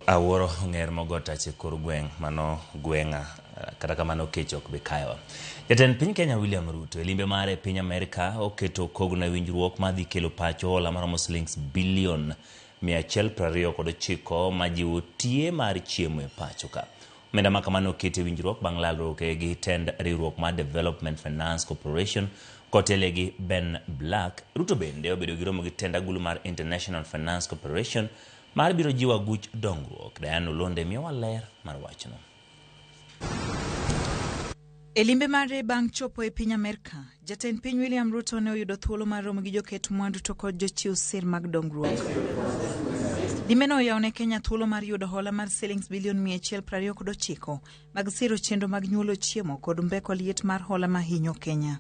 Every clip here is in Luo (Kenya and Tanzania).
Awuoro ong'er mogo tach e kor gweng' mano gweng'a kata kamano kech ok bi kayowa. Jatend piny Kenya William Ruto e limbe mare e piny Amerka oketo kogno e winjruok madhi kelo pacho hola maromo silings bilion 129 majiwo tiye mar chiemo e pacho ka. Omenda ma kamano oket e winjruok bang' lalruok gi tend riwruok mar Development Finance Corporation kotele gi Ben Black. Ruto bende obedo gi romo gi tend agulu mar International Finance Corporation mar biro jiwo aguch dongruok. Diane Olonde miyowa ler mar wachno. E limbe mare bang' chopo e piny Amerka, jatend piny William Ruto ne oyudo thuolo mar romo gi joket mwandu to kod jochiw sir mag dongruok. Limbeno oyawo ne Kenya thuolo mar yudo hola mar silings bilion 129 mag siro chenro mag nyuolo chiemo kod mbeko liet mar hola mahinyo Kenya.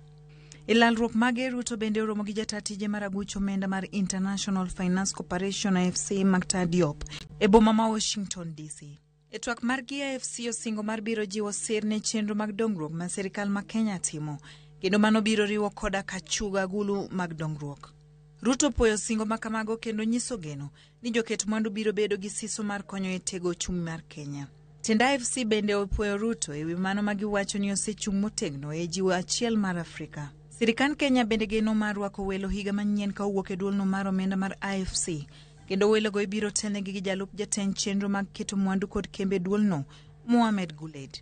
E lalruok mage, Ruto bende oromo gi jata tije mar aguch omenda mar International Finance Corporation IFC Makhtar Diop e boma ma Washington DC. E twak margi AFC osingo mar biro jiwo sir ne chenro mag dongruok ma sirikal ma Kenya timo, kendo mano biro riwo koda ka chugo agulu mag dongruok. Ruto puoyo singo ma kamago kendo nyiso geno ni joket mwandu biro bedo gi siso mar konyo e tego ochumi mar Kenya. Tend AFC bende opuoyo Ruto ewi mano ma giwacho ni osechung' motegno e jiwo achiel mar Afrika. Sirikand Kenya bende geno mar rwako welo higa manyien ka owuok e duolno mar omenda mar AFC kendo welogo ibiro telnegi gi jalup jatend chenro mag keto mwandu kod kembe duolno Mohamed Guled.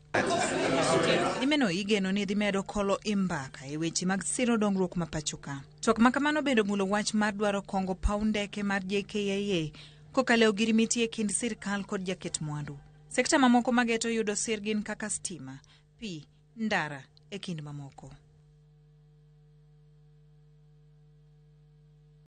Limeno igeno ni dhi medo kolo i mbaka e weche mag siro dongruok ma pacho ka. Twak ma kamano bende omulo wach mar dwaro kongo paw ndeke mar JKIA kokalo e ogirimiti e kind sirkal kod jaket mwandu. Sekta mamoko mageto yudo sir gin kaka stima, pi, ndara e kind mamoko.